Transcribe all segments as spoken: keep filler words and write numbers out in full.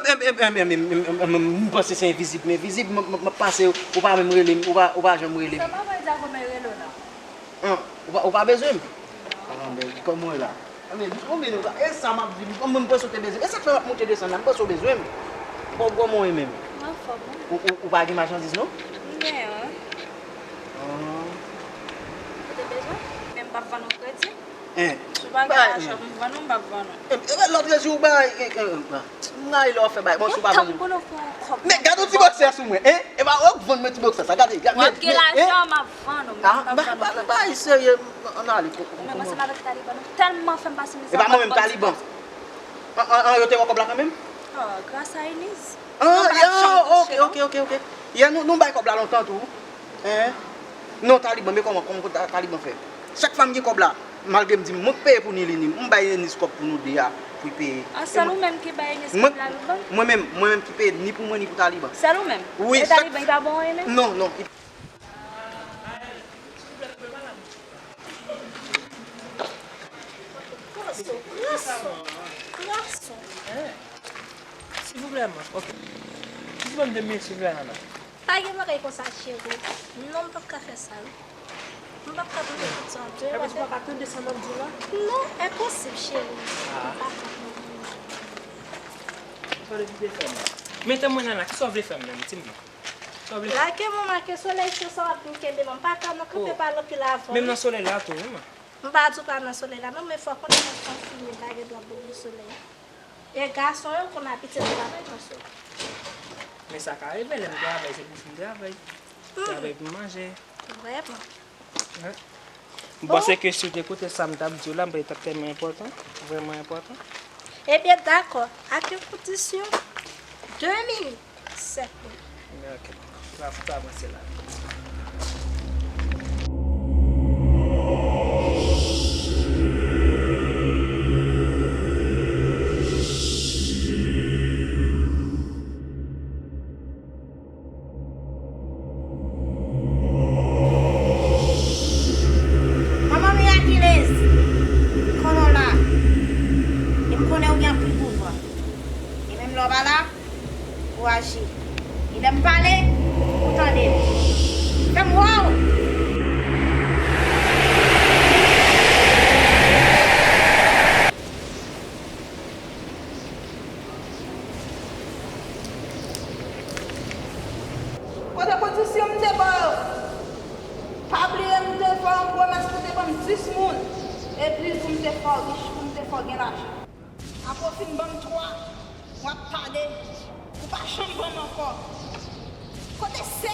M panse se envizib, m envizib, m ap pase, ou pa menm rele m, ou pa, ou pa janm rele m. Sa pa vle di a kòman rele w la. An, ou pa, ou pa bezwen m? An, men, kòman w ye la? An, men, konbyen nou ka, e sa m ap di, m, m panse w te bezwen m. E sa k fè m ap monte desann la, m panse w bezwen m. Bon, kòman w ye menm? M anfòm, wi. Ou, ou, ou pa gen machandiz, non? M genyen, wi. An. Ou te bezwen? Men m p ap vann ou kredi. Hein. Si w pa gen lajan pou m vann ou, m p ap vann ou. E, e, lòt jou w bay, e, e, e, m rayi lè w ap fè bagay. Bon, si w pa vann ou. Men gade yon ti bòksè sou mwen, hein? E pa ou k vann mwen ti bòksè sa, gade, gade. W ap gen lajan, m ap vann ou, men m p ap vann ou. Bagay serye, ann ale. Ou menm ansanm avèk Taliban, nou tèlman fè m pase mizè. E pa mwen menm, Taliban. An, an, an, yo te wè kòb la kanmenm? Oh, gras a Enis. Ah, ya, ok, ok, ok, ok. Ya, nou, nou bay kòb la lontan tou. Hein? Non, Taliban, men kòman, kòman Ta-, Taliban fè? Chak fwa m gen kòb la, malgre m di m, mwen k peye pou ni li ni m, m bay Enis kòb pou nou de a, pou l peye. Ah, sèl ou menm ki bay Enis kòb la, Taliban? Mwen menm, mwen menm ki peye ni pou mwen, ni pou Taliban. Sèl ou menm? Wi, e Taliban, li pa bon anyen menm? Non, non. Krason, krason, krason. Silvouplè, man. Ok. Jis ban m de minit, silvouplè, Nana. Pa gen bagay konsa, cheri. Non, m p ap ka fè sa, wi. M p ap ka tande tout sa w ap di. Epi ou pa ka tande sa m ap di w la? Non, enposib, cheri. Ah. M pa ka. Sa w vle vide fè m? Men tann mwen, Nana, kisa w vle fè m menm? Di m non. Sa w vle fè? Lage mwen, make solèy cho sa w ap vin kenbe mwen. M pa ka non, kanpe pale anpil avè w. Menm nan solèy la tou, wi, man. M pa di w pa nan solèy la, non, men fò w konnen mwen se yon fi, m pa gen dwa bout nan solèy. E gason yo konn abitye nan vakanse yo. Men sa ka rive, lè m travay, se pou fi m travay. Travay pou manje. Vrèman. M panse ke si w te koute sa m t ap di w la, m panse t ap tèlman enpòtan, vrèman enpòtan. Ebyen, dakò, a ki kondisyon? De minit. Sèt minit. Ok. N a fouti avanse la. Manman Mirakilez, m konnen w la. E m konnen w gen anpil pouvwa. E menm lè w pa la, ou aji. E lè m pale, ou tande m. Fè m wè w! Kote kondisyon m te ba w? Pa bliye m te fè w yon pwomès pou w te ban m dis moun, epi pou m te fè w rich, pou m te fè w gen lajan. Apre w fin ban m twa, w ap tade, ou pa janm ban m ankò. Kote sè?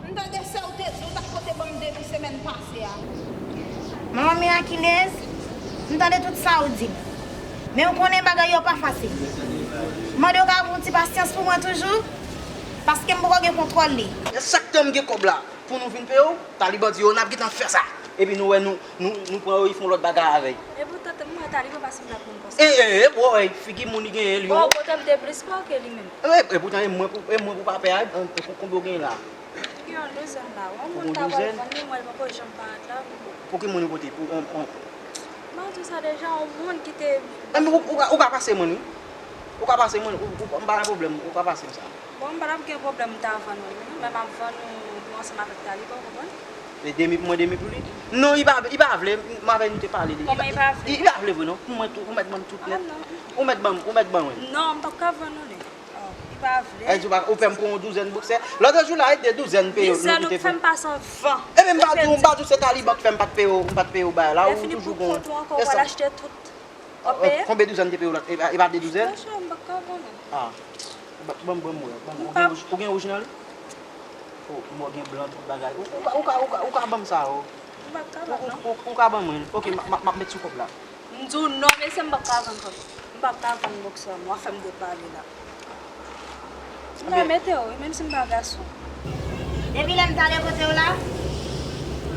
M tande sè w te di w t ap pote ban m depi semèn pase a. Manman Mirakilez, m tande tout sa w di m. Men w konnen bagay yo pa fasil. M mande w ka gen yon ti pasyans pou mwen toujou, paske m poko gen kontwòl li. Chak tan m gen kòb la, pou nou vin peye w, Taliban di yo, n ap gentan fè sa. Epi nou wè nou, nou, nou pran yo, y fè yon lòt bagay avè y. E poutan, m wè Taliban pa sanble ak moun konsa. E, e, e, bro, e, figi moun li genyen, li. Bon, pote m te plis pa w ke li menm. E, e poutan, e mwen pou, e mwen pou pa pè a, e, pou, konbyen w genyen la? M gen yon douzèn la. Yon moun ta pral vann li, m wè l poko janm parèt la. Pou ki moun ou pote? Pou, on, on. M ap di w sa deja, yon moun ki te. E, men ou, ou ka, ou ka pase mwen, wi. Ou ka pase mwen, ou, ou, m pa gen pwoblèm, ou ka pase m sa. Bon, m pa t ap gen pwoblèm m ta vann ou, non, men m ap vann ou, ou ansanm avèk Taliban, ou konprann? E demi pou mwen, demi pou li? Non, li pa, li pa vle, m avè nou te pale de. Kòman li pa vle? Li, li pa vle vre, non. Pou mwen tou, ou mèt ban m tout nèt. Ah, non. Ou mèt ban m, ou mèt ban mwen. Non, m p ap ka vann ou, non. Oh, li pa vle. Èske ou pa, ou fè m pran yon douzèn bòksè? Lòt jou la, e de douzèn peye w, nou kite fè m pase anvan. E men m pa di w, m pa di w se Taliban ki fè m pa t peye w, m pa t peye w bagay la, ou toujou gon. Ou al achte tout. W ap peye? Konbyen douzèn te peye w la? E pa, e pa de douzèn? Monchè, m p ap ka vann ou. Ah. Ban m, ban m wè. Ban m, ou gen wouj, ou gen wouj nan li? Oh, m wè w gen blan tout bagay. Ou, ou ka, ou ka, ou ka, ou ka ban m sa, oh. M p ap ka vann, non. Ou, ou, ou, ou ka ban mwen. Ok, m, m, m ap met sou kòb la. M di w non, mesye, m p ap ka vann kòb. M p ap ka vann bòksè a, w ap fè m depale la. M ka mete w, wi, menm si m pa gason. Depi lè m t ale kote w la,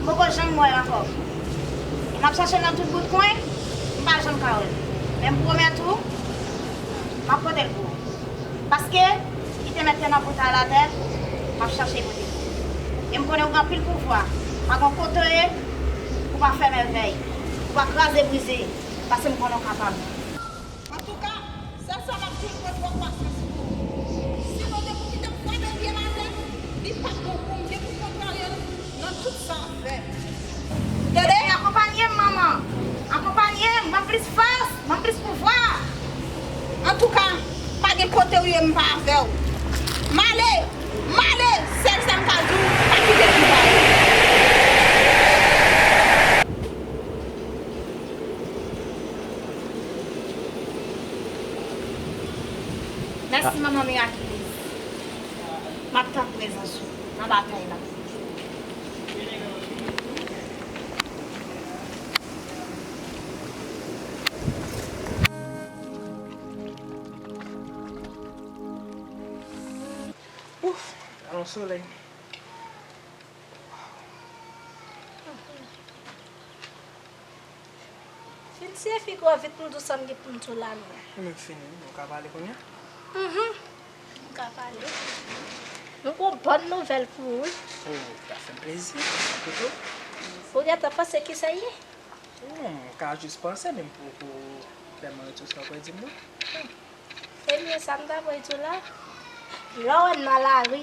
m poko janm wè l ankò. E m ap chache l nan tout bout kwen, m pa janm ka wè l. Men m pwomèt ou, m ap pote l pou ou. Paske, li te mèt te nan pòtay latè, m ap chache pote l pou ou. E m konnen ou gen anpil pouvwa, pa gen kote w ye, ou pa fè mèvèy, ou pa kraze brize, paske m konnen w kapab. Antouka, sèl sa m ap di w, pran twòp pasyans. M pa avè w. M ale! M ale! Sèl sa m ka di w, pa kite m pale. Mèsi, manman Miraculous. M ap tann prezans ou nan batay la. Ouf, alon solèy. Fin siye figo vit, m di w sa m gen pou m di w la non. Mwen menm fini, nou ka pale kounye a? Mhm. M ka pale. Nou gon bòn nouvèl pou ou wi. Oh, sa fè m plezi, pito. Ou gentan panse kisa l ye? Non, m ka jis panse, men m poko fè mwen retouch nan kwè di m non. Ebyen, sa m ta voye di w la, lè w wè m nan lari,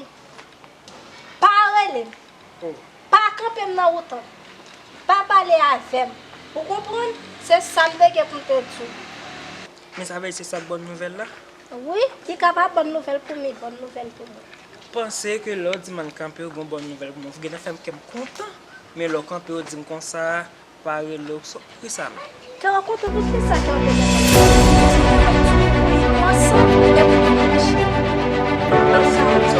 pa rele m. Oh. Pa kanpe m nan wout an. Pa pale avè m. Ou konprann? Se sa m te gen pou m te di w. Men sa vle di se sa k bòn nouvèl la? Wi, li ka pa bòn nouvèl pou m, li bòn nouvèl pou mwen. Panse ke lè w di m al kanpe, ou gen bòn nouvèl pou mwen. Ou gentan fè m kè m kontan. Men lè w kanpe, ou di m konsa, pa rele w, sa, poukisa menm? Kè w kontan pou kisa kè w te gentan kontan? Kòman sa? Lè pou mwen mache. Kòman sa? Jezi,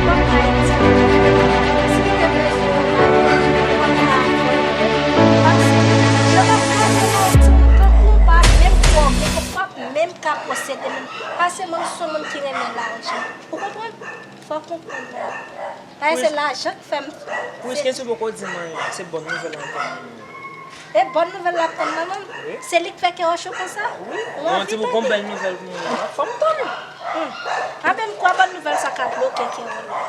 kòman Ayiti? Si m te bezwen yon bagay, mwen pa kwè. Paske yo pa ka gen yon timoun tankou w pa menm fòme, w p ap menm ka posede menm. Paske mwen m se yon moun ki renmen lajan. Ou konprann? Fò w konprann mwen. Paske se lajan k fè m. Pou iske si w poko di m anyen, se bòn nouvèl la m konn nan men w. E bòn nouvèl la m konn nan men w? Wi. Se li k fè kè w cho konsa? Wi. Ou anvi tande? Gon bèl nouvèl pou mwen la, fò m tande. Hmm. Anben m kwè bòn nouvèl sa ka bloke kè w la.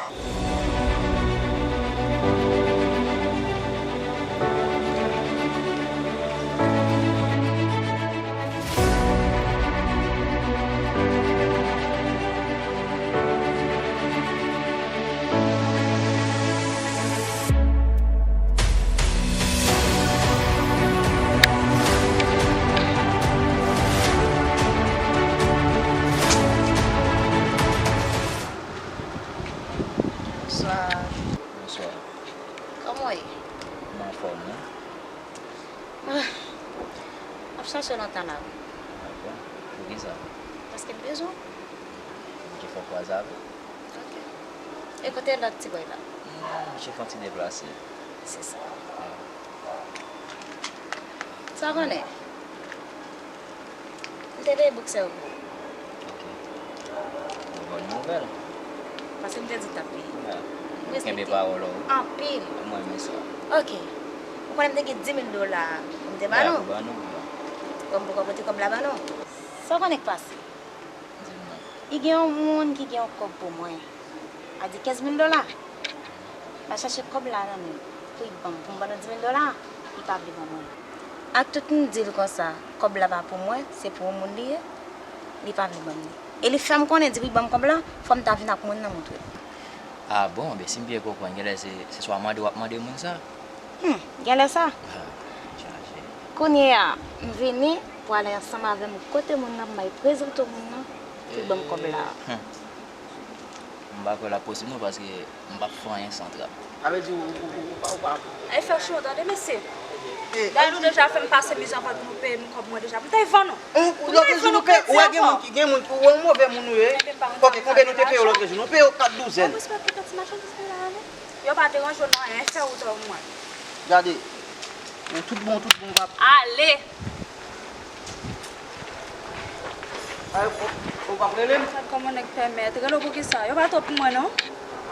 Bonswa. Bonswa. Kòman w ye? M anfòm, wi. Ah, m ap chache w nan tan la, wi. Ah bon? Poukisa? Paske m bezwen w. Misye fè kwaze avè w. Ok. E kote lòt ti bòy la? Non, misye fè yon ti deplase. Se sa. Wi. Sa w konnen? M te veye boksè w pou ou. Ok. Yon bòn nouvèl. Paske m te di w t ap peye. Ya. M respekte w anpil. Ou kenbe pawòl ou. Mwen renmen sa. Ok. Ou konnen m te gen di mil dola pou m te ba nou? Ya, pou ban nou, ya. Bon, m poko pote kòb la ban nou. Sa w konnen k pase? Di m non. Li gen yon moun ki gen yon kòb pou mwen. A di kenz mil dola. M al chache kòb la nan men l pou l ban m, pou m ban nou di mil dola, li pa vle ban mwen. Ak tout m di l konsa, kòb la pa pou mwen, se pou yon moun li ye, li pa vle ban m li. E li fè m konnen, depi l ban m kòb la, fò m ta vin ak moun nan montre l. Ah bon, ben si m byen konprann, genlè se, se swa mande w ap mande moun sa. Hmm, genlè sa. Ah, chaje. Kounye a, m vini pou ale ansanm avè m kote moun nan, pou m al prezante w moun nan, pou l ban m kòb la. Hmm. M pa kwè l ap posib non, paske m p ap fè anyen san trap. Sa vle di ou, ou, ou, ou pa, ou pa. Ay fè cho, tande mesye. Eh, Dadou deja fè m pase mizè anvan nou peye m kòb mwen deja. M t ap vann nou. Ou, ou, lòt jou nou peye, ou wè gen moun ki, gen moun ki, ou wè yon move moun ou ye. Ok, konbyen nou te peye yo lòt jou? Nou peye yo kat douzèn. Ou respekte kantite machandiz mwen la, ale. Yo pa deranje w nan anyen, fè wout ou mwen. Gade. Men tout bon, tout bon, pap. Ale! Ay, ou, ou p ap rele m? Gad kòman nèg pèmèt. Rele w poukisa? Yo pa twòp pou mwen, non.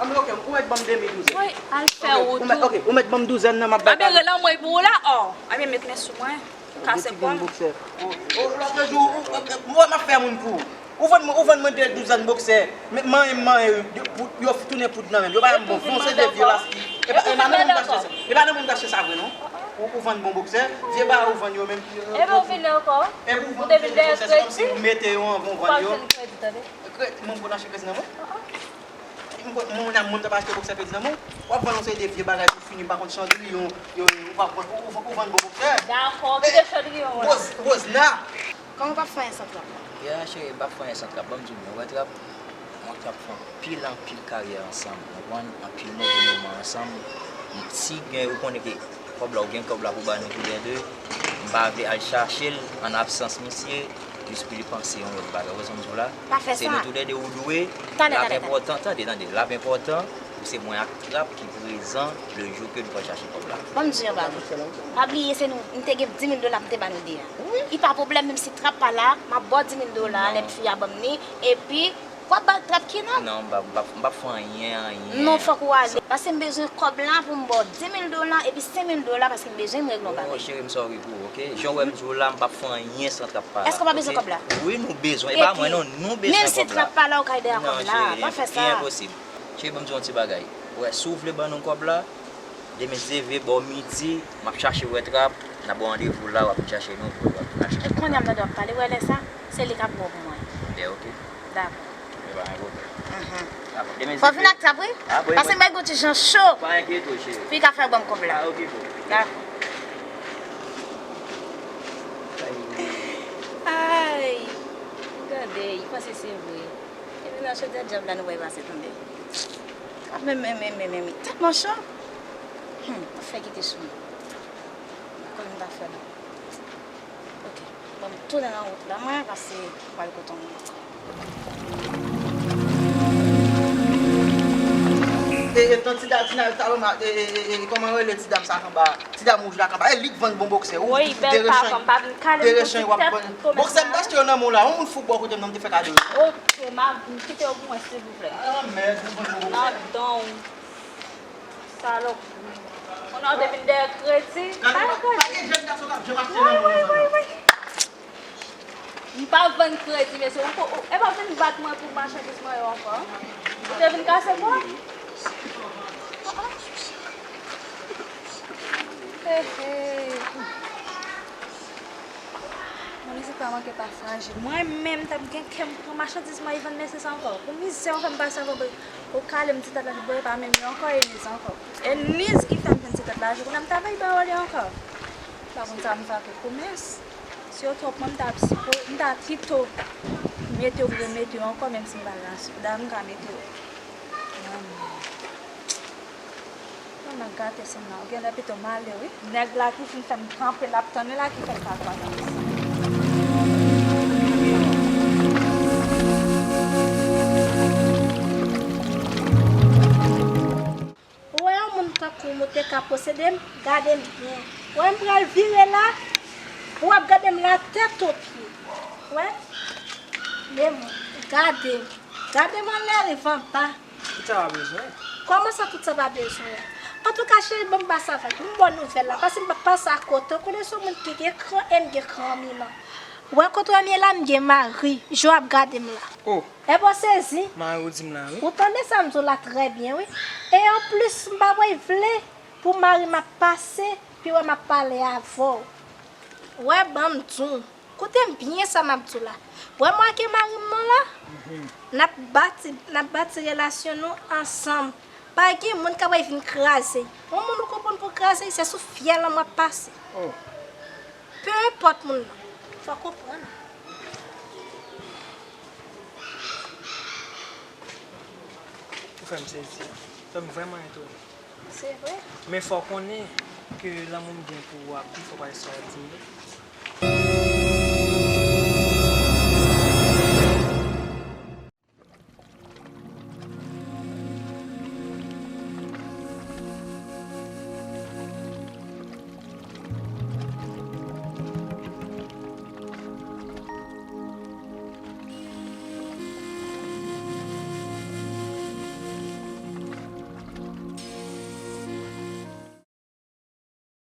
Anben, ok, ou mèt ban m de mil douzèn. Woy, al fè wout ou. Ok, ou mèt, ok, ou mèt ban m douzèn nan, m ap bay. Anben, rele anmwey pou ou la, ò. Anben, met men sou mwen. Kase kò m. O, o, lòt jou, ou, ou, ou, m wè m ap fè moun pou ou. Ou vann mwen, ou vann mwen de douzèn boksè. Men, manyen m manyen yo, yo, pou, yo tounen poud nan men m. Yo pa ban m bon. Fon se de vye laski. E pa, e pa nan men m t achte sa. E pa nan men m t achte sa vre, non. Ou, ou vann bon boksè. Vye bagay ou vann yo menm. Epi ou vini ankò. Epi ou vann de vye boksè, se kòmsi ou mete yo anvan ou vann yo. Ou pa jwenn kredi, tande. Kredi, mwen pral achte kredi nan men w. Moun, moun, moun t ap achte boksè kredi nan men w. W ap vann yon seri de vye bagay ki fini, pa konn chandriyon, yo, yo, ou pa konn, ou, ou, ou vann bon boksè. Dakò, kite chandriyon an. Woz, Wozna. Kòman w p ap fè anyen san trap la? Ya, cheri, m p ap fè anyen san trap. Ban m di w byen, ou wè trap? Mwen ak trap fè anpil, anpil karyè ansanm, ou konprann? Anpil move moman ansanm. Si gen, ou konnen ke kòb la, ou gen kòb la pou ba nou toulède. M pa vle al chache l an absans misye, jis pou li panse yon lòt bagay. Ou wè sa m di w la? Pa fè sa. Se nou toulède ou dwe. Tande, tande, tande. L ap enpòtan, tande, tande. L ap enpòtan pou se mwen ak trap ki prezan le jou ke nou pral chache kòb la. Ban m di yon bagay. Pa bliye se nou, m te gen dis mil dola m te ba nou de a. Wi. E pa pwoblèm, menm si trap pa la, m ap ba w dis mil dola, lè fi a ban m li, epi w ap ba trap ki non? Non, m p ap, m p ap, m p ap fè anyen, anyen. Non, fòk ou ale. Paske m bezwen kòb la pou m ba w dis mil dola, epi senk mil dola, paske m bezwen m regle yon bagay. Oh, cheri, m sorry pou ou, oke? Jan w wè m di w la, m p ap fè anyen san trap pa la. Èske w pa bezwen kòb la? Wi, nou bezwen. E pa mwen, non, nou bezwen kòb la. Menm si trap pa la, ou ka ede a kòb la. Non, cheri, pa fè sa. Enposib. Cheri, ban m di w yon ti bagay. Ou wè, si w vle ban nou kòb la, demen zeve, bò midi, m ap chache w wè trap, n ap ba w randevou la, w ap vin chache nou, w ap vin achte. E kounye a m tande w ap pale, w wè lè sa, se li k ap bon pou mwen. Ben, oke. Dakò. E pa gen pwoblèm. Mhm. Dakò, demen zeve. Fò w vin ak trap, wi. Ah, bon, paske m bay gwo ti jan cho. Pa enkyete w, cheri. Pou li ka fè ban m kòb la. Ah, oke, boo. Dakò. Ay, gade, li panse se vre. Epi nan chodyè dyab la nou pral pase tande. Ap men, men, men, men, men, men, tèlman cho. Hmm, ap fè kite sou mwen. Mwen konn m ta fè la. Oke, bon, m tounen nan wout la, mwen, paske m pral kote yon moun ankò. E, e, tan ti da-, ti na-, talon ma-, e, e, e, e, kòman rele ti dam sa k anba? Ti dam wouj la k anba, e li k vann bon boksè. Ou, wi, bèl pa fanm, pa vin kale m pou ti tèt komèsman. Boksè m t achte yo nan men w la, yon moun fou bò kote m nan, m te fè kado yo. Oke, m a, m kite yo pou mwen, silvouplè. Ah, mèd, ou vann bon boksè. Nan dan w. Salopri. Kounye a w te vin dèyè kredi. Gade, pa gen jèn gason k ap janm achte nan men w. Wi, wi, wi, wi. M pa vann kredi, mesye. Ou, ou, e pa vin bat mwen pou machandiz mwen yo ankò. Ou te vin kase kò? Ah, ah. He, he. Mwen, se pa manke pa frajil. Mwen menm, m t ap gen kè m pran machandiz mwen e vann mesye sa ankò. Pou mizè w fè m pase ankò, ou kale m ti tèt la, bon, e pa menm yo ankò, Eliz ankò. Eliz ki fè m jwenn ti tèt la, kounye a m ta bay ba w li ankò. Pa konn sa m fè ak komès. Si yo twòp mwen, m ta ap sipo-, m ta pito mete yo pou yo mete yo ankò, menm si m pa la. Da m ka mete yo. Manman. Manman gate sanm nan. Ou genlè pito m ale, wi. Nèg la ki fin fè m kanpe, l ap tann wi la ki fè l pa kwaze m. Ou wè yon moun tankou m ou te ka posede m? Gade m byen. Ou wè m pral vire la, ou ap gade m la tèt o pye. Ou wè? Men mwen, gade m. Gade m anlè rive anba. Tout sa pa bezwen. Kòman sa tout sa pa bezwen? Antouka, cheri, ban m pase avèk ou. M ba w nouvèl la, paske m p ap pase akote. Ou konnen se yon moun ki gen kran e m gen kran an milan. Ou wè kote w wè m ye la, m gen mari. Jan w ap gade m la. Oh. Epi w sezi. Mari w di m la, wi. Ou tande sa m di w la trè byen, wi. E anplis, m pa pral vle pou mari m ap pase, pi wè m ap pale avè w. Wè, ban m di w. Koute m byen sa m ap di w la. Wè mwen ak mari m nan la, n ap bati, n ap bati relasyon nou ansanm. Pa gen moun k ap vin kraze. Yon moun ou konprann pou kraze, se sou fyèl lan m ap pase. Oh. Pe enpòt moun nan. Fò w konprann. Ou fè m sezi. Ou fè m vrèman etone. Se vre. Men fò w konnen ke lanmou m gen pou ou a pli fò pase sa w di m nan.